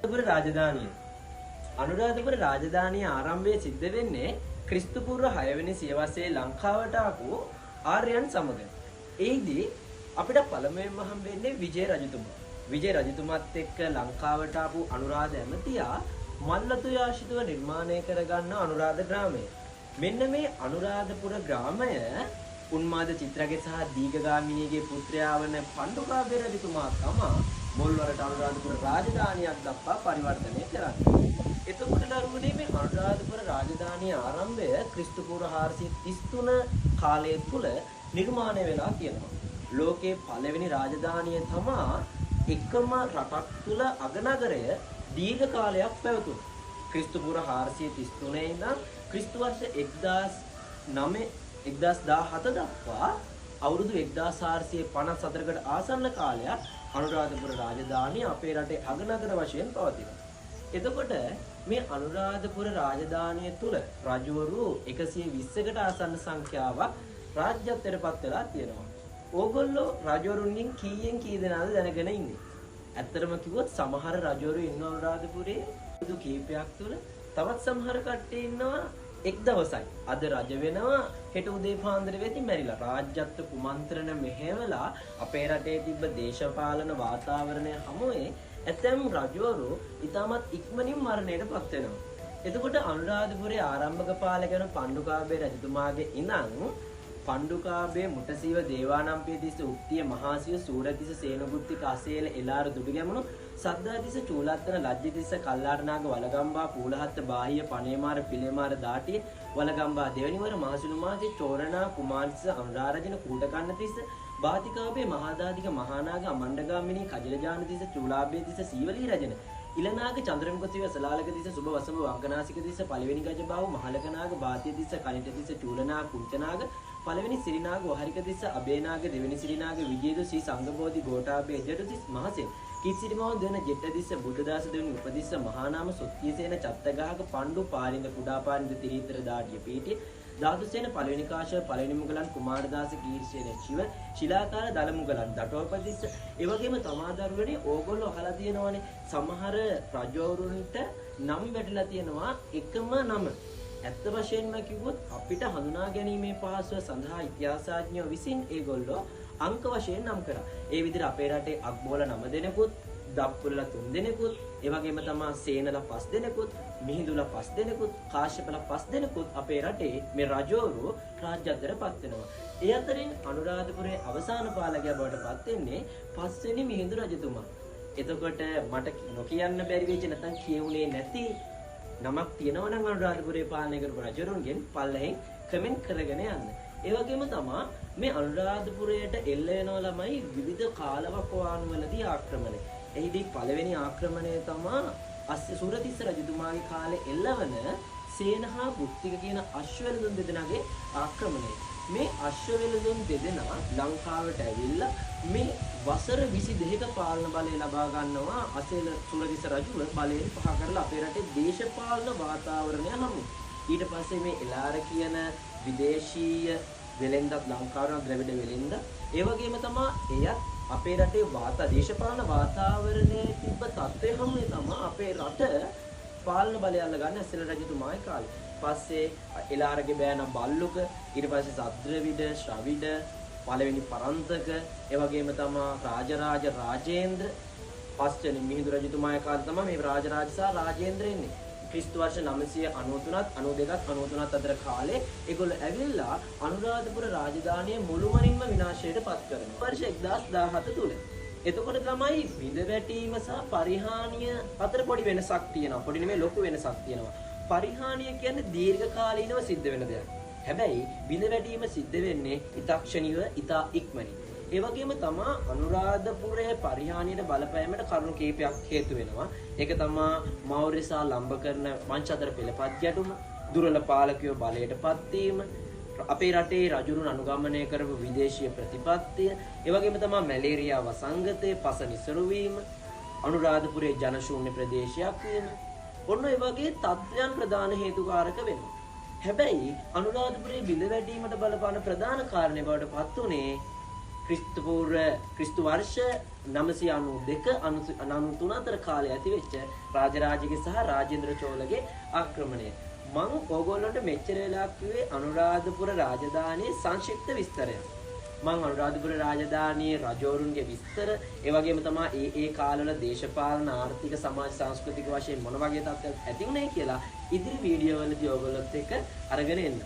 අනුරාධපුර රාජධානිය. අනුරාධපුර රාජධානිය ආරම්භය සිද්ධ වෙන්නේ ක්‍රිස්තු පූර්ව 6 වෙනි සියවසේ ලංකාවට ආපු ආර්යයන් සමග. එහිදී අපිට පළමුවෙන්ම හම්බ වෙන්නේ විජය රජතුමා. විජය රජතුමාත් එක්ක ලංකාවට ආපු අනුරාධ ඇමතියා මල්වතු යාශිතව නිර්මාණය කරගන්න අනුරාධ ග්‍රාමය. මෙන්න මේ අනුරාධපුර ග්‍රාමය උන්මාද චිත්‍රගේ සහ දීඝගාමිනීගේ පුත්‍රයා වන පණ්ඩුකාභය රජතුමා තමා මුල්වරට අනුරාධපුර රාජධානියක් දක්වා පරිවර්තනය කරන්නේ. එතකොට දරුවනේ මේ අනුරාධපුර රාජධානිය ආරම්භය ක්‍රිස්තු පූර්ව 433 කාලය තුල නිර්මාණය වෙලා තියෙනවා. ලෝකයේ පළවෙනි රාජධානිය තමා එකම රටක් තුල අගනගරය දීර්ඝ කාලයක් පැවතුණා. ක්‍රිස්තු පූර්ව 433 ඉඳන් ක්‍රිස්තු වර්ෂ 1017 දක්වා අවුරුදු 1454කට ආසන්න කාලයක් අනුරාධපුර රාජධානිය අපේ රටේ අගනගර වශයෙන් පවතිනවා. එතකොට මේ අනුරාධපුර රාජධානිය තුල රජවරු 120කට ආසන්න සංඛ්‍යාවක් රාජ්‍යත්වයට පත් වෙලා තියෙනවා. ඕගොල්ලෝ රජවරුන්ගෙන් කීයෙන් කී දෙනාද දැනගෙන ඉන්නේ? ඇත්තටම කිව්වොත් සමහර රජවරු ඉන්න අනුරාධපුරේ අවුරුදු කීපයක් තුල, තවත් සමහර කට්ටිය ඉන්නවා එක් දවසයි. අද රජ වෙනවා, හෙට උදේ පාන්දර වෙද්දි මැරිලා. රාජ්‍යත්ව කුමන්ත්‍රණ මෙහෙवला අපේ රටේ තිබ්බ දේශපාලන වාතාවරණය හමුවේ ඇතැම් රජවරු ඉතාමත් ඉක්මනින් මරණයට පත් වෙනවා. එතකොට අනුරාධපුරයේ ආරම්භක පාලක වන පණ්ඩුකාභය රජතුමාගේ ඉඳන් පණ්ඩුකාභය මුටසීව දේවානම්පියතිස්ස උක්තිය මහාසිය සූරතිස්ස සේනගුත්තික අසේල එලාර දුඩුගැමුණු සද්දාතිස්ස චූලත්තන ලජ්ජතිස්ස කල්ලාරනාග වලගම්බා පූලහත්ත බාහිය පනේමාර පිලේමාර දාටිය වලගම්බා දෙවනිවර මහසුළුමාති චෝරණා කුමාරිස්ස අනුරාරජන කූටකන්නතිස්ස බාතිකාභය මහාදාතික මහානාග අමණ්ඩගාමිනී කජලජානතිස්ස චූලාභයතිස්ස සීවලී රජන ඉලනාග චන්ද්‍රමුඛ සිව සලාලක තිස්ස සුභ වසම වංකනාසික තිස්ස පළවෙනි ගජබාහු මහලකනාග බාතිය තිස්ස කනිට තිස්ස චූලනාග කුංචනාග පළවෙනි සිරිනාග වහරික තිස්ස අබේනාග දෙවෙනි සිරිනාග විජේදු ශ්‍රී සංඝබෝධි ගෝඨාභය ජඩු තිස්ස මහසෙන් කිසිරිමව දෙවන ජෙට්ට තිස්ස බුද්ධදාස දෙවෙනි උපතිස්ස මහානාම සොත්තියසේන චත්තගහක පණ්ඩු පාලින්ද කුඩා පාලින්ද තිරීතර දාඩිය පීටිය ධාතුසේන පළවෙනි කාශ්‍යප පළවෙනි මුගලන් කුමාරදාස කීර්තිසේන ශිව ශිලාකාර දල මුගලන් දටෝපතිස්ස. ඒ වගේම තමා දරුවනේ ඕගොල්ලෝ අහලා තියෙනවානේ සමහර රජවරුන්ට නම් වැටලා තියෙනවා එකම නම. ඇත්ත වශයෙන්ම කිව්වොත් අපිට හඳුනා ගැනීමේ පහසුව සඳහා ඉතිහාසඥයෝ විසින් ඒගොල්ලෝ අංක වශයෙන් නම් කරා. ඒ විදිහට අපේ රටේ අක්බෝල 9 දෙනෙකුත්, දප්පුලලා 3 දෙනෙකුත්, ඒ වගේම තමා සේනලා 5 දෙනෙකුත්, මිහිඳුලා 5 දෙනෙකුත්, කාශ්‍යපලා 5 දෙනෙකුත් අපේ රටේ මේ රජවරු රාජ්‍යත්වයට පත් වෙනවා. ඒ අතරින් අනුරාධපුරයේ අවසාන පාලකයා බවට පත් වෙන්නේ පස්වෙනි මිහිඳු රජතුමා. එතකොට මට නොකියන්න බැරි වෙච්ච නැත්නම් කියුනේ නැති නමක් තියෙනවා නම් අනුරාධපුරයේ පාලනය කරපු රජවරුන්ගෙන් පල්ලෙහෙන් කමෙන්ට් කරගෙන යන්න. ඒ වගේම තමා මේ අනුරාධපුරයට එල්ල වෙනවා ළමයි විවිධ කාලවකවානු වලදී ආක්‍රමණ. එහිදී පළවෙනි ආක්‍රමණය තමා අස්ස සූරතිස්ස රජතුමාගේ කාලේ එල්ලවන සේන හා ගුප්තික කියන අශ්වවෙළඳුන් දෙදෙනාගේ ආක්‍රමණය. මේ අශ්වවෙළඳුන් දෙදෙනා ලංකාවට ඇවිල්ලා මේ වසර 22ක පාලන බලය ලබා ගන්නවා අසේල සූරතිස්ස රජුව බලයෙන් පහ කරලා අපේ රටේ දේශපාලන වාතාවරණය හමු. ඊට පස්සේ මේ එලාර කියන විදේශීය වෙලෙන්දත් ලංකාවට ද්‍රවිඩ වෙලෙන්ද, ඒ වගේම තමා එයත් අපේ රටේ දේශපාලන වාතාවරණයේ තිබ්බ තත්ත්වය හමුවේ තමා අපේ රට පාලන බලය අල්ලගන්න ඇසල රජතුමාගේ කාලේ. පස්සේ එලාරගේ බෑනම් බල්ලුක, ඊට පස්සේ සද්‍රවිඩ, ශ්‍රවිඩ, පළවෙනි පරන්තක, ඒ වගේම තමා රාජරාජ රාජේන්ද්‍ර, පස්වෙනි මිහිඳු රජතුමාගේ කාලේ තමා මේ රාජරාජ සහ රාජේන්ද්‍ර එන්නේ. ක්‍රිස්තු වර්ෂ 993ත් 92ත් 93ත් අතර කාලේ ඒගොල්ලෝ ඇවිල්ලා අනුරාධපුර රාජධානිය මුළුමනින්ම විනාශයට පත් කරනවා. වර්ෂ 1017 තුල. එතකොට තමයි බිඳ වැටීම සහ පරිහානිය අතර පොඩි වෙනසක් තියෙනවා. පොඩි නෙමෙයි ලොකු වෙනසක් තියෙනවා. පරිහානිය කියන්නේ දීර්ඝ කාලීනව සිද්ධ වෙන දෙයක්. හැබැයි බිඳ වැටීම සිද්ධ වෙන්නේ ඉතාක්ෂණීව, ඉතා ඉක්මනින්. ඒ වගේම තමා අනුරාධපුරයේ පරිහානියට බලපෑමට කරුණු කීපයක් හේතු වෙනවා. ඒක තමා මෞර්ය සහ ලම්බ කරන වංශ අතර පෙළපත් ගැටුම, දුර්වල පාලකයෝ බලයට පත්වීම, අපේ රටේ රජුරුන් අනුගමනය කරපු විදේශීය ප්‍රතිපත්තිය, ඒ වගේම තමා මැලේරියා වසංගතය, පස නිසරු වීම, අනුරාධපුරයේ ජනශූන්‍ය ප්‍රදේශයක් වීම, ඔන්න ඒ වගේ තත්ත්වයන් ප්‍රධාන හේතුකාරක වෙනවා. හැබැයි අනුරාධපුරයේ බිඳ වැටීමට බලපාන ප්‍රධාන කාරණේ බවට පත් වුණේ ක්‍රිස්තු පූර්ව ක්‍රිස්තු වර්ෂ 992 93 අතර කාලය ඇති වෙච්ච රාජරාජගේ සහ රාජේන්ද්‍ර චෝලගේ ආක්‍රමණය. මං ඕගොල්ලන්ට මෙච්චර වෙලා කිව්වේ අනුරාධපුර රාජධානියේ සංක්ෂිප්ත විස්තරයක්. මං අනුරාධපුර රාජධානියේ රජවරුන්ගේ විස්තර, ඒ වගේම තමයි ඒ ඒ කාලවල දේශපාලන, ආර්ථික, සමාජ, සංස්කෘතික වශයෙන් මොන වගේ තත්ත්වයක් ඇති වුණේ කියලා ඉදිරි වීඩියෝ වලදී ඕගොල්ලොත් එක්ක අරගෙන එන්න.